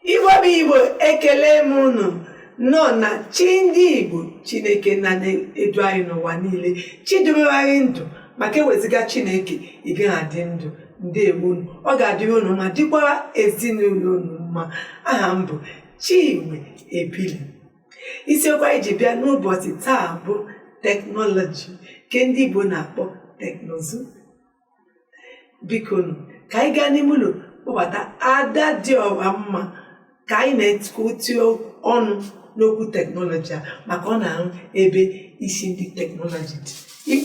Igbo bụ Igbo, ekele m unu nọ na chi ndị Igbo. Chineke na na-edu anyị n'ụwa niile, chi dobere anyị ndụ, maka eweziga Chineke ị gaghị adị ndụ. Ndewo unu, ọ ga-adịrị unu mma, dịkwara ezinụlọ unu mma. Aha m bụ Chinwe Ebili. Isiokwu anyị ji bịa n'ụbọchị taa bụ teknọlọji, nke ndị Igbo na-akpọ teknụzụ. Biko nụ, ka anyị gaa n'ime ụlọ kpọbata ada dị ọra mma ka anyị na-etinye ọnụ n'okwu teknọlọji a, maka ọ na-ahụ ebe isi ndị teknọlọji dị.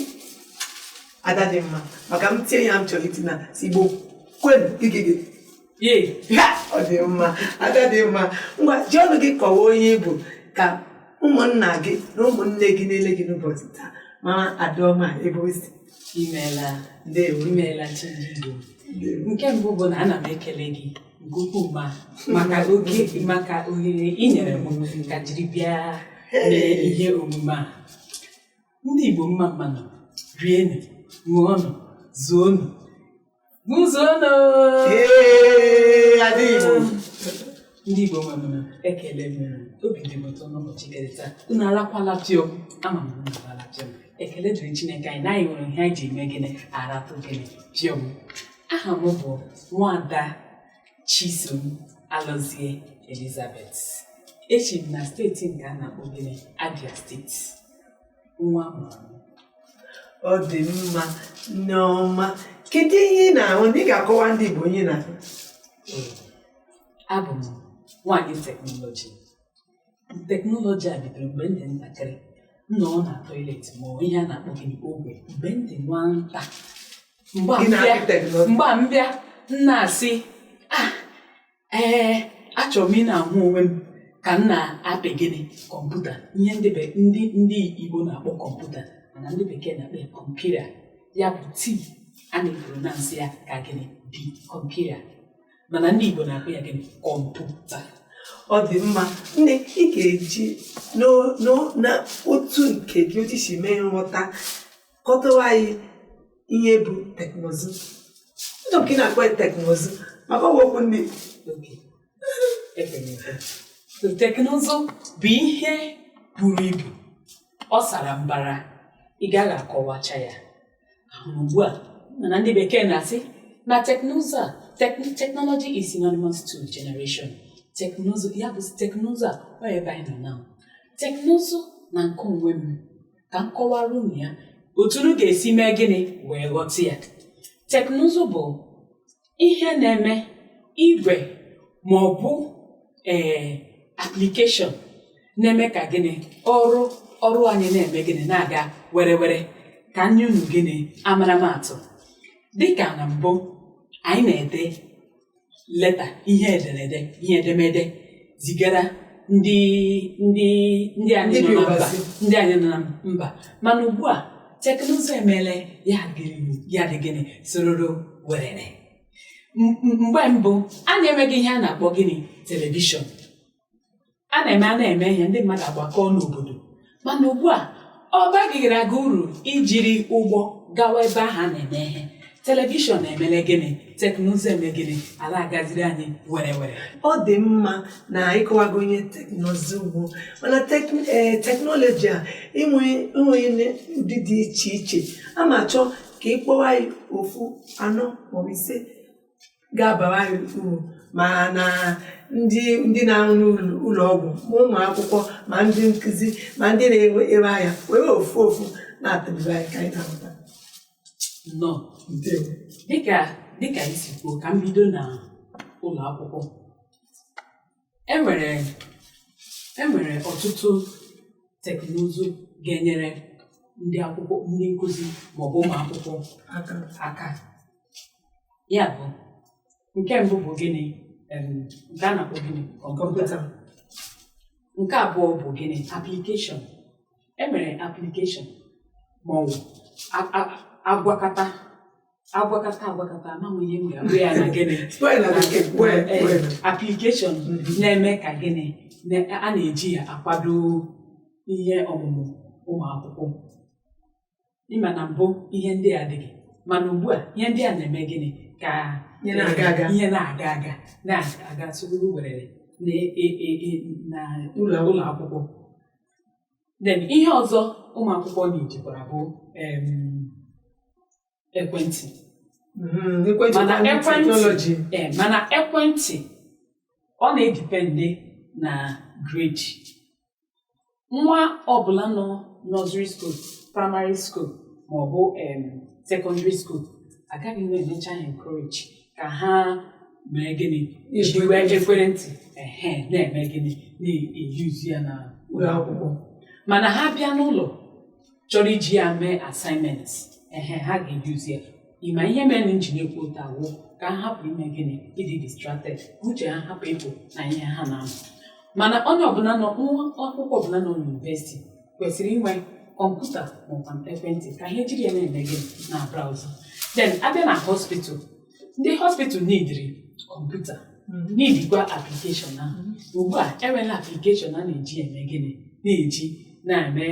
Ada dị mma, maka m tie ya m chọrọ itinye na si Igbo kwenu gigigi. Ye. Ha, ọ dị mma. Ada dị mma, ngwa, ji ọnụ gị kọwaa onye ị bụ, ka ụmụnna gị na ụmụnne gị na-ele gị n'ụbọchị taa mara Adaọma ebe o si. Imeela. Ndewo. Imeela, chi ndị Igbo. Ndewo. Nke mbụ bụ na ana m ekele gị nke ukwuu ma maka oge, maka ohere ị nyere m ka jiri bịa mee ihe omume a. Ndị Igbo, mma mmanụ, rienụ, ṅụọnụ, zuonụ, gụzuonụ. Ee, ada Igbo. Ndị Igbo nwe m, ekele m unu. Obi dị m ụtọ n'ụbọchị nke taa. Unu arakwala pịọm? Ama m na unu arala pịọm. Ekele dịrị Chineke anyị na anyị nwere ihe anyị ji eme gịnị, aratụ gịnị, pịọm. Aha m bụ Nwada Chisom Alọzie Elizabeth. Esi m na steeti nke a na-akpọ gịnị, Abia Steeti. Nwa mụrụ m. Ọ dị mma, nneọma. Kedu ihe ị na-ahụ na ị ga-akọwa ndị Igbo onye ị na-ahụ? Ee, abụ m nwaanyị teknọlọji. Teknọlọji a bidoro mgbe m dị ntakịrị. M nọ na toilet ma ọ ihe a na-akpọ gịnị, ogwe, mgbe m dị nwata. Mgbe a Gị m bịa na-apị teknọlọji. Mgbe a m bịa, m na-asị, "Ah, ee, achọrọ m ị na-ahụ onwe m ka m na-apị gịnị, kọmputa." Ihe ndị Igbo na-akpọ kọmputa, mana ndị Bekee na-akpọ ya kọmputa. Ya bụ T a na-epronounce ya ka gịnị, D, kọmputa, mana ndị Igbo na-akpọ ya gịnị, kọmputa. Ọ dị mma, nne. Ị ga-eji na otu nke gị, otu isi mee nghọta, kọtụrụ anyị ihe bụ teknụzụ. Ndụ nke ị na-akpọ ya teknụzụ, maka ọ bụ okwu ndị Okay. Ekwere ekwe. So, teknụzụ bụ ihe buru ibu, ọ sara mbara, ị gaghị akọwacha ya ahụ ugbu a, mana ndị Bekee na-asị na teknụzụ a, technology is synonymous to generation. Teknụzụ, ya bụ teknụzụ a, ọ ebe anyị nọ na teknụzụ na nke onwe m, ka m kọwara unu ya otu unu ga-esi mee gịnị wee ghọta ya. Teknụzụ bụ ihe na-eme igwe ma ọ bụ application na-eme ka gịnị, ọrụ anyị na-eme gịnị, na-aga were were. Ka nye unu gịnị, amaramatụ. Dịka na mbụ anyị na-ede leta, ihe ederede, ihe edemede zigara ndị anyị Ndị nọ bi na mba, overseas. ndị anyị nọ na mba, mana ugbu a teknụzụ emeela ya ya dị gịnị, sororo werere. Mgbe mbụ a na-enweghị ihe a na-akpọ gịnị, telivishọn, a na-eme ihe ndị mmadụ agbakọ n'obodo, mana ugbu a ọ baghịrị aga uru ijiri ụgbọ gawa ebe ahụ a na-eme ihe. Telivishọn emele gịnị, teknụzụ eme gịnị, ala agaziri anyị were were. Ọ dị mma na ịkọwago onye teknụzụ bụ, mana teknọlọji a inwe ụdị dị iche iche. A ma achọ ka ị kpọwa anyị ofu, anọ maọbụ ise ga-abara anyị uru, ma na ndị na-arụ n'ụlọ ụlọ ọgwụ, ma ụmụ akwụkwọ, ma ndị nkụzi, ma ndị na-ere ahịa. Were ofu ofu na-atụbiri anyị ka anyị na-amụta. Nnọọ. Ndewo. Dịka isi kwuo, ka m bido na ụlọ akwụkwọ. Enwere ọtụtụ teknụzụ ga-enyere ndị akwụkwọ, ndị nkụzi maọbụ ụmụ akwụkwọ aka. Aka. Ya bụ, nke mbụ bụ gịnị? Nke a na-akpọ gịnị, kọmputa. Kọmputa. Nke abụọ bụ gịnị, application. Enwere application ma ọ bụ agwakọta agwakọta agwakọta, amaghị ihe m ga-agụ ya na gịnị. Kpọọ ya na bekee, kpọọ ya, kpọọ ya. Application na-eme ka gịnị, a na-eji ya akwado ihe ọmụmụ ụmụ akwụkwọ. Ịma na mbụ ihe ndị a adịghị, mana ugbu a ihe ndị a na-eme gịnị, ka Ihe na-aga aga. Ihe na-aga aga, na-aga sogoro werere. na na ụlọ akwụkwọ. Then ihe ọzọ ụmụ akwụkwọ na-ejikwara bụ ekwentị. Ekwentị. Mana kwa ekwentị technology. Ee, mana ekwentị, ọ na-edepend na grade. Nwa ọbụla nọ nursery school, primary school maọbụ secondary school, agaghị m emecha ha encourage ka ha mee gịnị? Jiwe ekwentị, ehe, na-eme gịnị? Na-eyuzu ya na ụlọ akwụkwọ. Mana ha bịa n'ụlọ chọrọ iji ya mee assignment, ehe, ha ga-eyuzu ya. Ịma ihe mere na njin ekwu otu awụ ka ha hapụ ime gịnị? Ịdị distracted, uche ha hapụ ịpụ na ihe ha na-amụ. Mana onye ọbụla nọ, nwa akwụkwọ ọbụla nọ n'university kwesịrị inwe kọmputa maọbụ ekwentị ka ihe jiri ya na-eme gịnị? Na browse. Then abịa na hospital, ndị hospital neediri kọmputa, needikwa application ahụ. Ugbu a enwela application a na-eji eme gịnị? Na-eji na-eme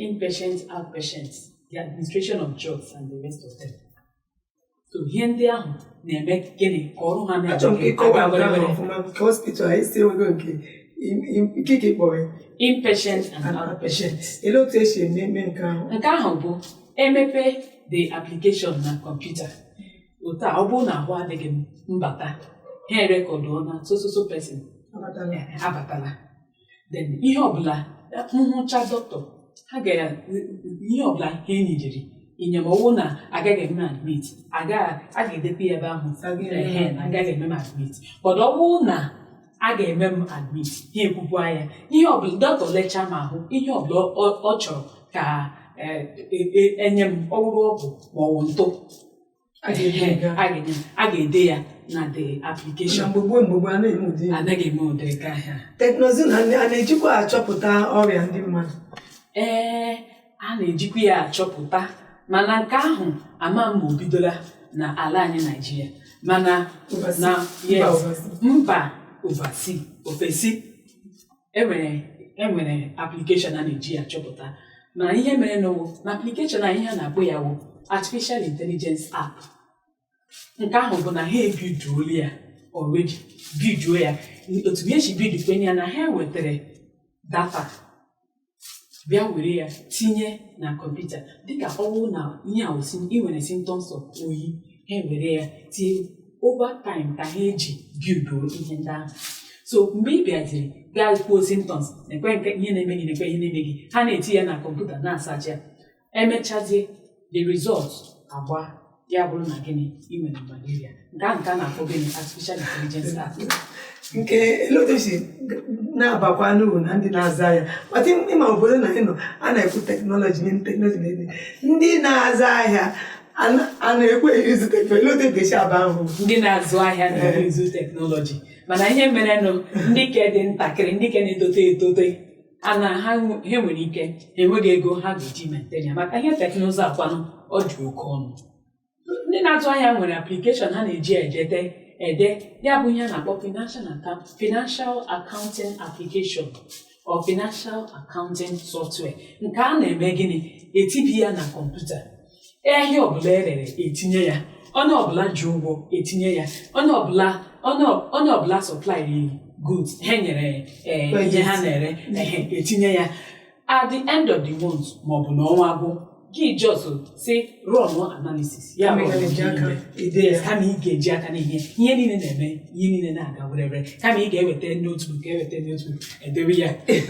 inpatient, outpatient, the administration of drugs and the rest of them. So ihe ndị ahụ na-eme gịnị? Ka ọrụ ha na-eme Achọrọ m ka gịnị? ịkọwa Aga nke ahụ were were. ọfụma, nke hospital anyị si enwego nke nke ka ị kpọrọ ya? Inpatient and And outpatient. Elee otu esi eme nke ahụ? Nke ahụ bụ emepe the application na kọmputa. Otu a, ọ bụrụ na ahụ adịghị m mbata, ha erecordụọ na so so so person Abatala. Abatala. Then ihe ọbụla nhụcha dọkịta ha ga, ihe ọbụla ha enyiriri inyemọwụ na agaghị eme admit, agaghị a ga-edekwa ya ebe ahụ. Agaghị eme. Ehe, na agaghị eme m admit, but ọ bụrụ na a ga-eme m admit, ha ekwukwa ya. Ihe ọbụla dọkịta lechaa m ahụ, ihe ọbụla ọ chọrọ ka enye m, ọ bụrụ ọgwụ ma ọ bụ ntụ, A ga-ede ehe, nke ahụ. A ga-enye m, a ga-ede ya na the application. Na mgbe gboo a na-eme ụdị ya. Anaghị eme ụdịrị ka ahịa. Teknụzụ na a na-ejikwa achọpụta ọrịa ndị mmadụ? Ee, a na-ejikwa ya achọpụta, mana nke ahụ ama m ma o bidola na ala anyị Naijiria, mana Overseas. na Mba yes, overseas. Mba overseas, ofesi, enwere application a na-eji ya achọpụta. Mana ihe mere n'ụwụ na application a, ihe a na-akpọ ya wụ artificial intelligence app. Nke ahụ bụ na ha ebiduola ya already, biduo ya. Otu ha esi bidokwenye ya na ha wetara data bịa were ya tinye na kọmputa, dịka ọwụ na ihe a wụ ị nwere symptoms of oyi, ha were ya tinye. Over time ka ha eji build ihe ndị ahụ. So mgbe ị bịaziri gaa kwuo symptoms, nekwe nke ihe na-eme gị, nekwe ihe na-eme gị, ha na-eti ya na kọmputa na-asacha ya. Emechazie, the result agba ya bụrụ na gịnị? Ị nwere malaria. Nke ahụ nke a na-akpọ gịnị? Artificial intelligence app. Nke elee si na-abakwa n'uru na ndị na-aza ahịa? Mata ịma obodo na ịnọ a na-ekwu technology na technology na ndị na-aza ahịa a na-ekwe eyuzu technology, otu ga-esi aba ahụ? Ndị na-azụ ahịa na-eyuzu technology, mana ihe merenụ, ndị ke dị ntakịrị, ndị ke na-etote etote, ana ha nwere ike ha enweghị ego ha ga-eji maintain ya, maka ihe teknụzụ akwanụ ọ dị oke ọnụ. Ndị na-azụ ahịa nwere application ha na-eji ejete ede ya, bụ ihe a na-akpọ financial accounting application or financial accounting software. Nke a na-eme gịnị? Etibi ya na kọmputa. Ahịa ọbụla erere, etinye ya. Onye ọbụla ji ụgwọ, etinye ya. Onye ọbụla supply goods ha nyere, ihe ha na-ere, ehe, etinye ya. At the end of the month maọbụ n'ọnwa gwụ, gị just si run analysis ya. Kama ị run ga-eji ihe aka niile. ede Yes, ya. kama ị ga-eji aka n'ihe ihe niile na-eme, ihe niile na-aga were were, kama ị ga-eweta notebook, eweta notebook edewe ya,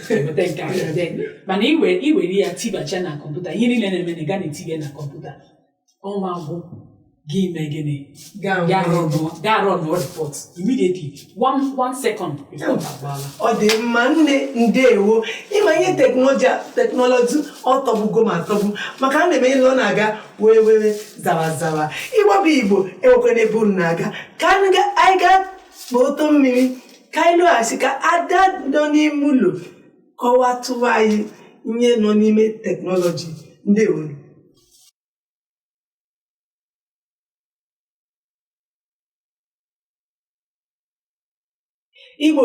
eweta nke a ede. Mana iwere ya tibacha na kọmputa, ihe niile na-eme na ị ga na-etinye na kọmputa, ọnwa gwụ, gị mee gịnị? Gaa Gaa nwee. Gaa run report immediately, one second, report agbaala. Ọ dị mma, nne, ndewo. Ịma ihe technology ọ tọgbugo ma atọgbu, maka a na-eme ihe ọ na-aga wee were zawa zawa. Ịgbabụ Igbo enwekwana ebe unu na-aga, ka anyị gaa kpọtụ mmiri, ka anyị lọghachi ka ada nọ n'ime ụlọ kọwatụrụ anyị ihe nọ n'ime technology. Ndewo. Igbo,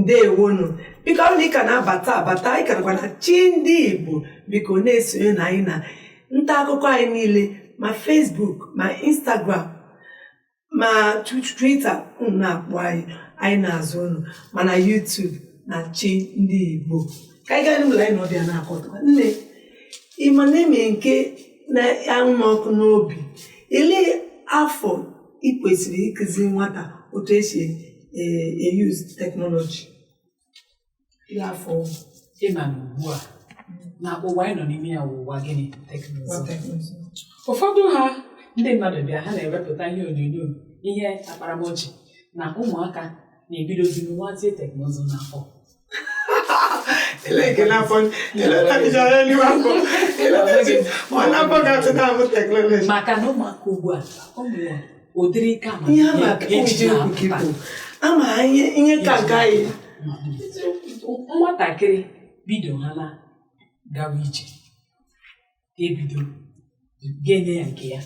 ndewonu. Biko, ọ bụrụ na ị ka na-abata abata, anyị ka nakwa na Chi Ndị Igbo. Biko na-esonye na anyị na nta akụkọ anyị niile, ma Facebook, ma Instagram, ma Twitter. Unu na-akpọ anyị, Anyị na-azụ unu mana YouTube na Chi Ndị Igbo. Ka anyị gaa n'ụlọ anyị na ọbịa na-akọtụkwa. Nne, ị ma na-eme nke na-anwụ m ọkụ n'obi, elee afọ ị kwesịrị ịkụzi nwata otu esi e-use technology? Ile afọ? Ịma na ugbu a na ụwa anyị nọ n'ime ya wụ ụwa gịnị? Teknụzụ. Ụfọdụ ha, ndị mmadụ bịa, ha na-ewepụta ihe onyonyo, ihe akparamọchị na ụmụaka na-ebidozi nwazie teknụzụ n'afọ. Ele nke n'afọ eletabichara eluigwe afọ ọ n'afọ ga-atụta ahụ technology. Maka na ụmụaka ugbu a, ụmụ ụdịrị ike ihe amamihe ama eji eji okwu ka na-apụta. ikwu ama ihe ihe ka nke anyị. Nwatakịrị bido ha na gawa ije, ga-ebido ga-enye ya nke ya.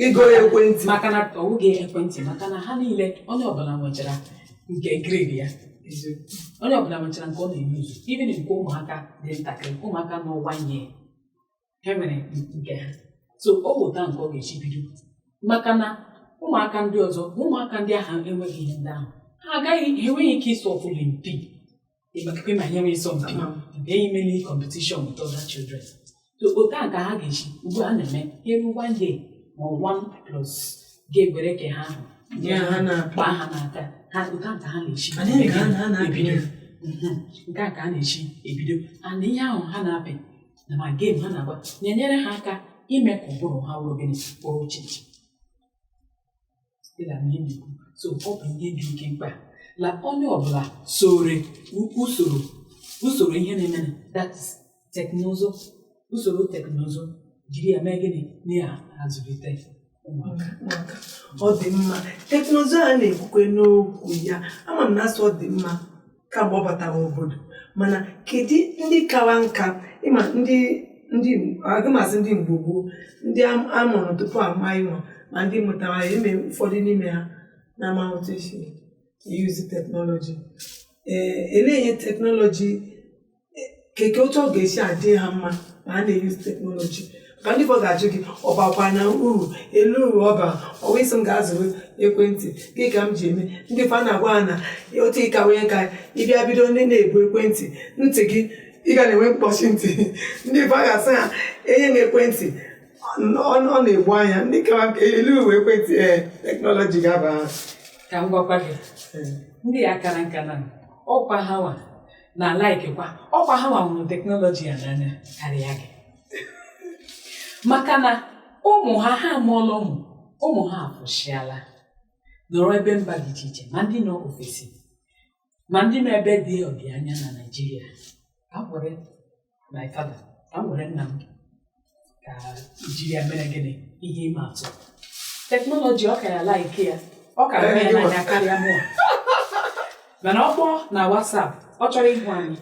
Ịgo ekwentị. Maka na ọ wụghị ekwentị, maka na ha niile, onye ọbụla nwechara nke grade ya, onye ọbụla nwechara nke ọ na-eyuzu. Even nke ụmụaka dị ntakịrị, ụmụaka nọ 1 year, ha nwere nke ha. So ọ wụta nke ọ ga-esi bido, maka na ụmụaka ndị ọzọ, ụmụaka ndị ahụ enweghị ihe ndị ahụ, ha agaghị, ha enweghị ike ịsọ ọfụlụ mpi ịmakekwe ma ihe nwee ịsọ mpi nke imeli competition with other children. So otu a ka ha ga-esi ugbu a na-eme eru 1 year ma ọ 1+ ga-egwere ke ha ahụ nye ha na-apị. Gbaa ha n'aka ha. Otu a ka ha na-esi Anyị nke ha na-apị. ebido. Nke a ka a na-esi ebido, and ihe ahụ ha na-apị na ma game ha na-agba na-enyere ha aka ime ka ụbụrụ ha wụrụ gịnị? Kpọrọ chichi dịka ihe na-ekwu. So ọ bụ ihe dị oke mkpa la onye ọbụla sore usoro ihe na-eme, that is teknụzụ, usoro teknụzụ, jiri ya mee gịnị? Na-azụlite ụmụaka. Ụmụaka. Ọ dị mma. Teknụzụ a na-ekwukwe n'okwu ya, ama m na asụ ọ dị mma kamgbe ọ batara obodo, mana kedu ndị kawa nka ịma ndị agụmasị, ndị mgbe gboo, ndị amụrụ tupu ama ịnwa, ma ndị mụtara ya eme, ụfọdụ n'ime ha na-ama otu esi e-use technology. Ee, elee ihe technology keke otu ọ ga-esi adị ha mma ma a na-e-use technology? Ka ndị fọ ga-ajụ gị, ọ bakwa na uru elu uru ọ bara? Ọwa isi m ga-azụrụ ekwentị gị ka m ji eme. Ndị fa na-agwa ha na otu ịka onye ka ịbịa bido ndị na-ebu ekwentị ntị gị, ị ga na-enwe mkpọchi ntị. Ndị fa ga-asị ha enye m ekwentị, ọ na-egbu anya. Ndị ka elu uru ekwentị, ee, technology ga-aba ha. Ka m gwakwa gị, ndị a kara nka na ọkwa ha nwa na laikikwa, ọkwa ha nwa hụrụ technology a n'anya karịa gị, maka na ụmụ ha, ha amụọla ụmụ, ụmụ ha afụshiala nọrọ ebe mba dị iche iche, ma ndị nọ ofesi, ma ndị nọ ebe dị ọdị anya na Naịjirịa. Ka m were my father, ka m were nna m ka jiri ya mere gịnị? Ihe ịma atụ. Technology, ọ ka ya like ya, ọ ka hụ ya n'anya karịa mụa. Mana ọ kpọọ na WhatsApp, ọ chọrọ ịhụ anyị,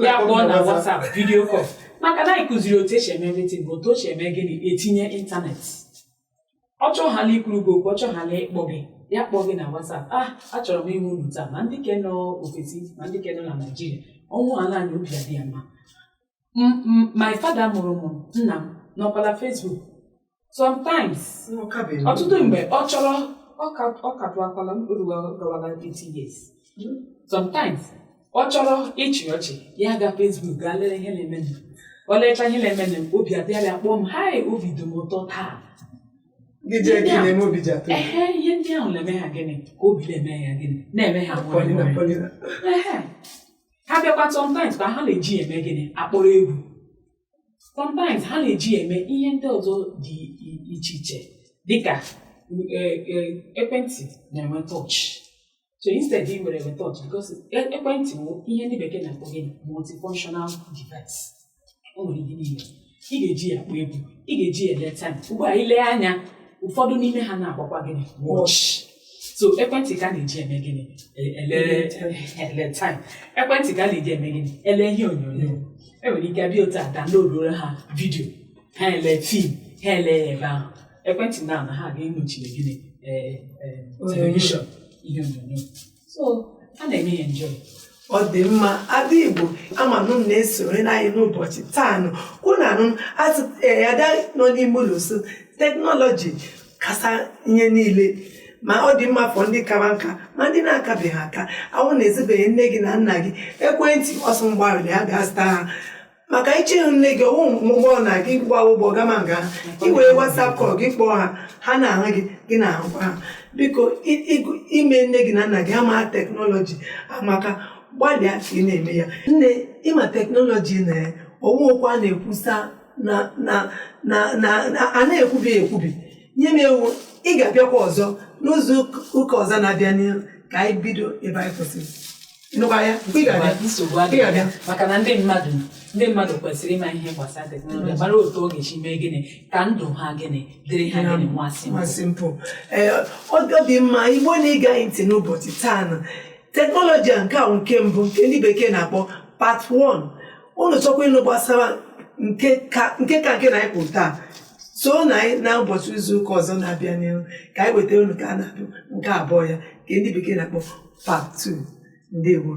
ya kpọọ na WhatsApp video call, maka na anyị kụziri otu esi eme everything, otu o si eme gịnị? Etinye ịntanetị. Ọ chọghala ikwuru gị okwu, ọ chọghala ịkpọ gị, ya kpọọ gị na WhatsApp: "Ah, achọrọ m ịhụ unu taa," ma ndị ke nọ ofesi ma ndị ke nọ na Naịjirịa. Ọnwụ ala anyị, obi adị ya mma. My father mụrụ m, nna m, nọkwala Facebook sometimes, ọtụtụ mgbe. Ọ chọrọ ọ katụakwala mkpụrụ gawala 80 years. Sometimes ọ chọrọ ịchị ọchị, ya ga Facebook gaa lere ihe na-emenụ. O lecha ihe na-emenụ, obi adịghị ya, kpọọ m: "Hai, obi dị m ụtọ taa." Gị jee gị na-eme obi ji atọ. Ehe, ihe ndị ahụ na-eme ha gịnị? Ka obi na-eme ya gịnị? Na-eme ha nwere Polina, nwere. Polina. Ehe. Ha bịakwa, sometimes ka ha na-eji eme gịnị? Akpọrọ egwu. Sometimes ha na-eji eme ihe ndị ọzọ dị iche iche, dịka ekwentị na-enwe touch. So instead ị were enwe touch, because ekwentị wụ ihe ndị bekee na-akpọ gịnị? Multifunctional device. O nwere ihe niile. Ị ga-eji ya akpọ egwu, ị ga-eji ya ele time. Ugbu a, ile anya, ụfọdụ n'ime ha na-agbakwa gịnị? Watch. So ekwentị ka a na-eji eme gịnị? Ele time. Ekwentị ka a na-eji eme gịnị? Ele ihe onyonyo. Enwere ike abịa otu a, download ha video, ha ele film, ha ele ya ebe ahụ. Ekwentị na ha ga-enochiri gịnị? Television, ihe onyonyo. So a na-eme ya enjoy. Ọ dị mma. Ada Igbo, ama nụ m na-esore anyị n'ụbọchị taa nụ kwụ na anụ asị. Ee, ada nọ n'ime ụlọ, so technology kasa ihe niile. Ma ọ dị mma for ndị kara nka ma ndị na-akabeghị aka. Awụ na-ezibeghị nne gị na nna gị ekwentị ọsọ mgbarịrị ha ga-azụta ha maka iche nne gị ọwụ mgbe na gị gbawa ụgbọ gama nga i were WhatsApp call gị kpọọ ha, ha na-ahụ gị, gị na-ahụkwa ha. Biko, ime nne gị na nna gị ama technology amaka. Gbalịa ka ị na-eme ya. Nne, ịma technology na ọwụ okwu a na-ekwusa na na na na a na-ekwubi ekwubi. Nye m ewu, ị ga-abịakwa ọzọ n'ụzọ ụka ọzọ na-abịa n'ihu ka anyị bido ebe anyị kwụsịrị. Ịnụkwa ya? Ị ga-abịa. Nsogbu Ị adịghị, ga-abịa. maka na ndị mmadụ kwesịrị ịma ihe gbasara technology, mara otu ọ ga-esi mee gịnị ka ndụ ha gịnị dịrị ha gịnị nwa nwa simple. Simple. Ee, ọ dị mma. Igbo na-ege anyị ntị n'ụbọchị taa na technology a, nke a nke mbụ, nke ndị bekee na-akpọ part 1. Unu chọkwa ịnụ gbasara nke ka nke ka nke na anyị kwuru taa, so na anyị na ụbọchị izu ụka ọzọ na-abịa n'ihu ka anyị wetara unu ka a na-abịa nke abụọ ya, nke ndị bekee na-akpọ part 2. Ndewo.